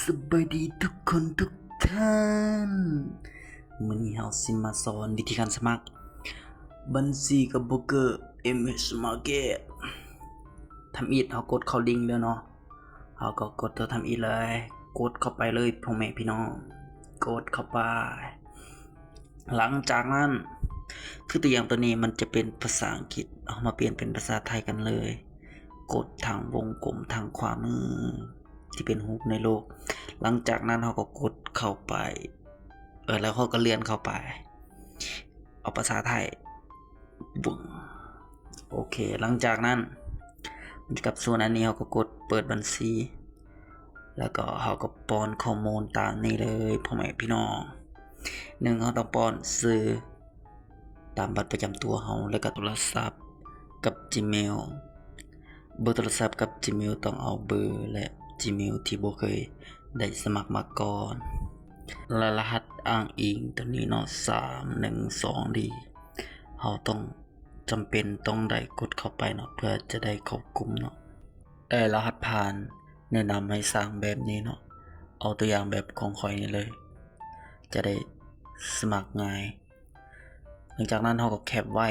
ສະບາຍດີທຸກຄົນທຸກທ່ານ, ມື້ນີ້ເຮົາຊິມາສອນວິທີການສະໝັກບັນຊີກັບໂບຣກເກີ ເອັມເອັກ Market. ທຳອິດເຮົາກົດເຂົ້າລິ້ງເລີຍເນາະ, ເຮົາກໍກົດຕົວທຳອິດເລີຍ, ກົດເຂົ້າໄປເລີຍພໍ່ແມ່ພີ່ນ້ອງ, ກົດເຂົ້າໄປ. ຫຼັງຈາກນັ້ນ ຄືຕົວຢ່າງຕົວນີ້ມັນຈະເປັນພາສາອັງກິດ, ເຮົາມາປ່ຽນເປັນພາສາໄທກັນເລີຍ. ກົດທາງວົງກົມທາງຂວາມືທີ່ເປັນຮູບໃນໂລກ. ຫຼັງຈາກນັ້ນເຮົາກໍກົດເຂົ້າໄປ, ເອີ ແລ້ວເຮົາກໍເລື່ອນເຂົ້າໄປ ເອົາພາສາໄທ. ບຶ້ງ. ໂອເຄ, ຫຼັງຈາກນັ້ນ ມັນຈະກັບສູ່ໜ້ານີ້, ເຮົາກໍກົດເປີດບັນຊີ ແລ້ວກໍເຮົາກໍປ້ອນຂໍ້ມູນຕາມນີ້ເລີຍ ພໍ່ແມ່ພີ່ນ້ອງ. ໜຶ່ງ ເຮົາຕ້ອງປ້ອນຊື່ຕາມບັດປະຈຳຕົວເຮົາ ແລ້ວກໍໂທລະສັບກັບ Gmail. ເບີໂທລະສັບກັບ Gmail ຕ້ອງເອົາເບີ ແລະ Gmail ທີ່ບໍ່ເຄີຍໄດ້ສະໝັກມາກ່ອນ ແລະ ລະຫັດອ້າງອີງຕົວນີ້ເນາະ ສາມໜຶ່ງສອງດີ ເຮົາຕ້ອງ ຈຳເປັນຕ້ອງໄດ້ກົດເຂົ້າໄປເນາະ ເພື່ອຈະໄດ້ເຂົ້າກຸ່ມເນາະ. ໄດ້ລະຫັດຜ່ານ ແນະນຳໃຫ້ສ້າງແບບນີ້ເນາະ, ເອົາຕົວຢ່າງແບບຂອງຂ້ອຍນີ້ເລີຍ ຈະໄດ້ສະໝັກງ່າຍ. ຫຼັງຈາກນັ້ນເຮົາກໍແຄັບໄວ້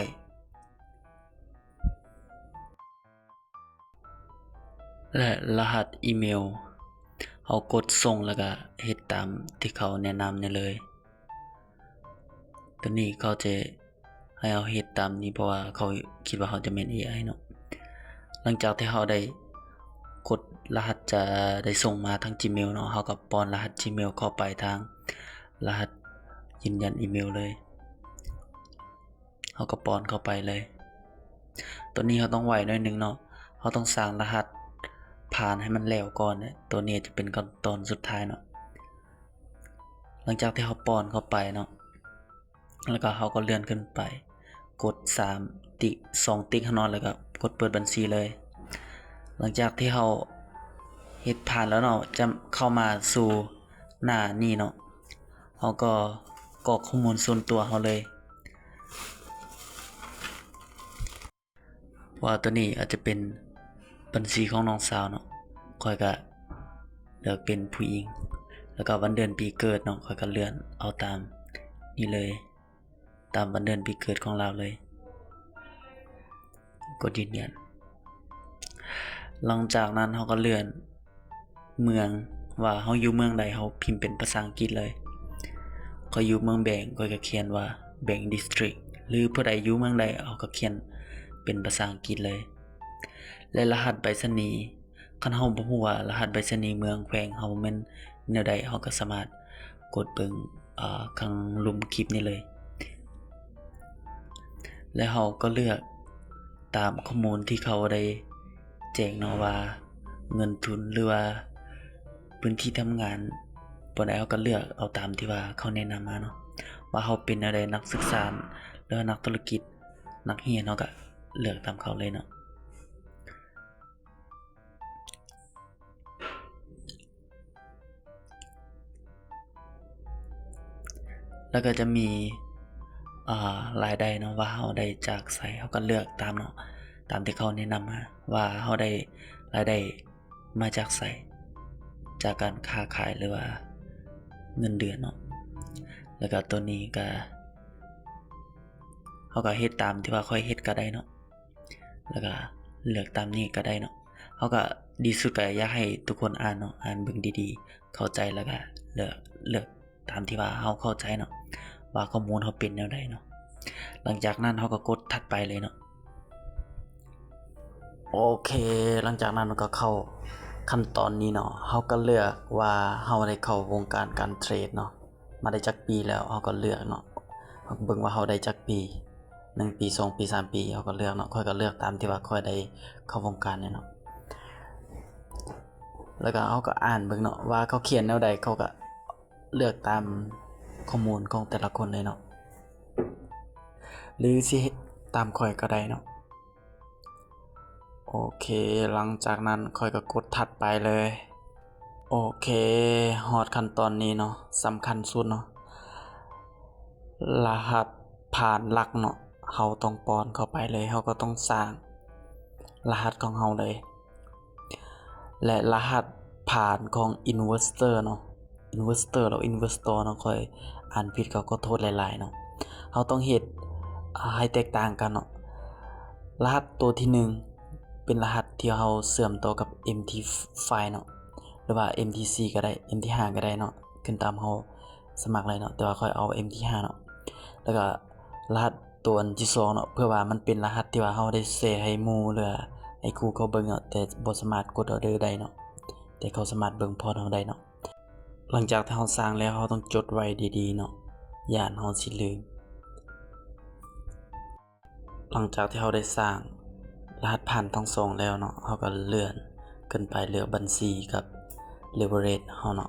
ແລະ ລະຫັດອີເມວ ເຮົາກົດສົ່ງ ແລ້ວກະເຮັດຕາມທີ່ເຂົາແນະນຳນີ້ເລີຍ. ຕົວນີ້ເຂົາຈະໃຫ້ເຮົາເຮັດຕາມນີ້ ເພາະວ່າເຂົາຄິດວ່າເຮົາຈະແມ່ນເອໄອເນາະ. ຫຼັງຈາກທີ່ເຮົາໄດ້ກົດລະຫັດຈະໄດ້ສົ່ງມາທາງ Gmail ເນາະ, ເຮົາກໍປ້ອນລະຫັດ Gmail ເຂົ້າໄປທາງລະຫັດຢືນຢັນອີເມວເລີຍ. ເຮົາກໍປ້ອນເຂົ້າໄປເລີຍ. ຕົວນີ້ເຮົາຕ້ອງໄວໜ້ອຍໜຶ່ງເນາະ, ເຮົາຕ້ອງສ້າງລະຫັດຜ່ານໃຫ້ມັນແລ້ວກ່ອນ. ຕົວນີ້ຈະເປັນຂັ້ນຕອນສຸດທ້າຍເນາະ. ຫຼັງຈາກທີ່ເຮົາປ້ອນເຂົ້າໄປເນາະ, ແລ້ວກໍເຮົາກໍເລື່ອນຂຶ້ນໄປ ກົດສາມຕິກ ສອງຕິກຫັ້ນເນາະ, ແລ້ວກໍກົດເປີດບັນຊີເລີຍ. ຫຼັງຈາກທີ່ເຮົາເຮັດຜ່ານແລ້ວເນາະ, ຈະເຂົ້າມາສູ່ໜ້ານີ້ເນາະ, ເຮົາກໍກອກຂໍ້ມູນສ່ວນຕົວເຮົາເລີຍ. ເພາະວ່າຕົວນີ້ອາດຈະເປັນບັນຊີຂອງນ້ອງສາວເນາະ, ຂ້ອຍກະເລືອກເປັນຜູ້ຍິງ, ແລ້ວກະວັນເດືອນປີເກີດເນາະ, ຂ້ອຍກະເລື່ອນເອົາຕາມນີ້ເລີຍ, ຕາມວັນເດືອນປີເກີດຂອງລາວເລີຍ, ກົດຢືນຢັນ. ຫຼັງຈາກນັ້ນເຮົາກະເລື່ອນ ເມືອງ ວ່າເຮົາຢູ່ເມືອງໃດ, ເຮົາພິມເປັນພາສາອັງກິດເລີຍ. ຂ້ອຍຢູ່ເມືອງແບງ, ຂ້ອຍກະຂຽນວ່າ Beng District ຫຼື ຜູ້ໃດຢູ່ເມືອງໃດ, ເຮົາກະຂຽນເປັນພາສາອັງກິດເລີຍ. ແລະ ລະຫັດໄປສະນີ, ຄັນເຮົາບໍ່ຮູ້ວ່າລະຫັດໄປສະນີເມືອງແຂວງເຮົາແມ່ນແນວໃດ, ເຮົາກະສາມາດກົດເບິ່ງ ອາ ຂ້າງລຸ່ມຄລິບນີ້ເລີຍ. ແລະ ເຮົາກໍເລືອກຕາມຂໍ້ມູນທີ່ເຂົາໄດ້ແຈ້ງເນາະ ວ່າເງິນທຶນ ຫຼືວ່າພື້ນທີ່ທຳງານບ່ອນໃດ, ເຮົາກໍເລືອກເອົາຕາມທີ່ວ່າເຂົາແນະນຳມາເນາະ ວ່າເຮົາເປັນແນວໃດ, ນັກສຶກສາ ຫຼືວ່ານັກທຸລະກິດ, ນັກຮຽນ, ເຮົາກໍເລືອກຕາມເຂົາເລີຍເນາະ. ແລ້ວກໍຈະມີ ອ່າ ລາຍໄດ້ເນາະ ວ່າເຮົາໄດ້ຈາກໃສ, ເຮົາກໍເລືອກຕາມເນາະ ຕາມທີ່ເຂົາແນະນຳມາ ວ່າເຮົາໄດ້ລາຍໄດ້ມາຈາກໃສ, ຈາກການຄ້າຂາຍ ຫຼືວ່າເງິນເດືອນເນາະ. ແລ້ວກໍຕົວນີ້ກໍ ເຮົາກໍເຮັດຕາມທີ່ວ່າຂ້ອຍເຮັດກໍໄດ້ເນາະ. ແລ້ວກະເລືອກຕາມນີ້ກະໄດ້ເນາະ. ເຮົາກະ ດີສຸດກະຢາກໃຫ້ທຸກຄົນອ່ານເນາະ, ອ່ານເບິ່ງດີໆ ເຂົ້າໃຈ ແລ້ວກະເລືອກ ເລືອກຕາມທີ່ວ່າເຮົາເຂົ້າໃຈເນາະ ວ່າຂໍ້ມູນເຮົາເປັນແນວໃດເນາະ. ຫຼັງຈາກນັ້ນເຮົາກະກົດຖັດໄປເລີຍເນາະ. ໂອເຄ, ຫຼັງຈາກນັ້ນກະເຂົ້າຂັ້ນຕອນນີ້ເນາະ, ເຮົາກະເລືອກວ່າເຮົາໄດ້ເຂົ້າວົງການການເທຣດເນາະ. ມາໄດ້ຈັກປີແລ້ວ ເຮົາກໍເລືອກເນາະ, ເຮົາກໍເບິ່ງວ່າເຮົາໄດ້ຈັກປີ ໜຶ່ງປີ ສອງປີ ສາມປີ ເຮົາກໍເລືອກເນາະ. ຂ້ອຍກໍເລືອກຕາມທີ່ວ່າຂ້ອຍໄດ້ເຂົ້າວົງການນີ້ເນາະ. ແລ້ວກໍເຮົາກໍອ່ານເບິ່ງເນາະ ວ່າເຂົາຂຽນແນວໃດ, ເຂົາກໍເລືອກຕາມຂໍ້ມູນຂອງແຕ່ລະຄົນເລີຍເນາະ ຫຼືຊິເຮັດຕາມຂ້ອຍກໍໄດ້ເນາະ. ໂອເຄ, ຫຼັງຈາກນັ້ນຂ້ອຍກໍກົດຖັດໄປເລີຍ. ໂອເຄ, ຮອດຂັ້ນຕອນນີ້ເນາະ, ສຳຄັນສຸດເນາະ, ລະຫັດຜ່ານຫຼັກເນາະ, ເຮົາຕ້ອງປ້ອນເຂົ້າໄປເລີຍ, ເຮົາກໍຕ້ອງສ້າງລະຫັດຂອງເຮົາເລີຍ. ແລະ ລະຫັດ ຜ່ານຂອງ Investor ເນາະ Investor ຫຼື Investor ເນາະ ຂ້ອຍອ່ານຜິດກໍຂໍໂທດຫຼາຍໆເນາະ. ເຮົາຕ້ອງເຮັດໃຫ້ແຕກຕ່າງກັນເນາະ. ລະຫັດຕົວທີໜຶ່ງ ເປັນລະຫັດທີ່ເຮົາເຊື່ອມຕໍ່ກັບ MT five ເນາະ ຫຼືວ່າ MT C ກໍໄດ້ MT five ກໍໄດ້ເນາະ ຂຶ້ນຕາມເຮົາສະໝັກເລີຍເນາະ. ແຕ່ວ່າຂ້ອຍເອົາ MT five ເນາະ. ແລ້ວກໍລະຫັດຕົວອັນທີສອງເນາະ ເພື່ອວ່າມັນເປັນລະຫັດທີ່ວ່າເຮົາໄດ້ແຊໃຫ້ໝູ່ ຫຼືວ່າໃຫ້ຄູ່ເຂົາເບິ່ງເນາະ ແຕ່ບໍ່ສາມາດກົດອໍເດີໄດ້ເນາະ ແຕ່ເຂົາສາມາດເບິ່ງພອດເຮົາໄດ້ເນາະ. ຫຼັງຈາກທີ່ເຮົາສ້າງແລ້ວ ເຮົາຕ້ອງຈົດໄວ້ດີໆເນາະ ຢ້ານເຮົາຊິລືມ. ຫຼັງຈາກທີ່ເຮົາໄດ້ສ້າງລະຫັດຜ່ານທັງສອງແລ້ວເນາະ ເຮົາກໍເລື່ອນຂຶ້ນໄປເລືອກບັນຊີກັບ leverage ເຮົາເນາະ.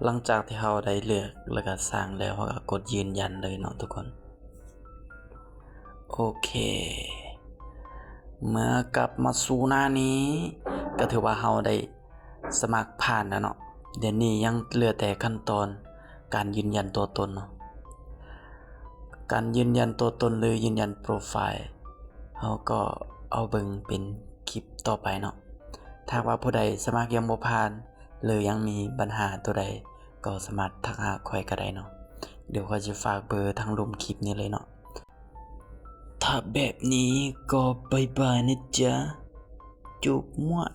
ຫຼັງຈາກທີ່ເຮົາໄດ້ເລືອກ ແລ້ວກໍສ້າງແລ້ວ ເຮົາກໍກົດຢືນຢັນເລີຍເນາະທຸກຄົນ. ໂອເຄ ເມື່ອກັບມາສູ່ໜ້ານີ້ ກໍຖືວ່າເຮົາໄດ້ສະໝັກຜ່ານແລ້ວເນາະ. ດຽວນີ້ຍັງເຫຼືອແຕ່ຂັ້ນຕອນການຢືນຢັນຕົວຕົນເນາະ. ການຢືນຢັນຕົວຕົນ ຫຼື ຢືນຢັນໂປຣໄຟລ໌ ເຮົາກໍເອົາເບິ່ງເປັນຄລິບຕໍ່ໄປເນາະ. ຖ້າຫາກວ່າຜູ້ໃດສະໝັກຍັງບໍ່ຜ່ານ ຫຼື ຍັງມີບັນຫາຕົວໃດ ກໍສາມາດທັກຫາຂ້ອຍກໍໄດ້ເນາະ. ດຽວຂ້ອຍຈະຝາກເບີທາງລຸ່ມຄລິບນີ້ເລີຍເນາະ. ຖ້າແບບນີ້ກໍບາຍບາຍນະຈ໊ະ. ຈູບ ໝວດ.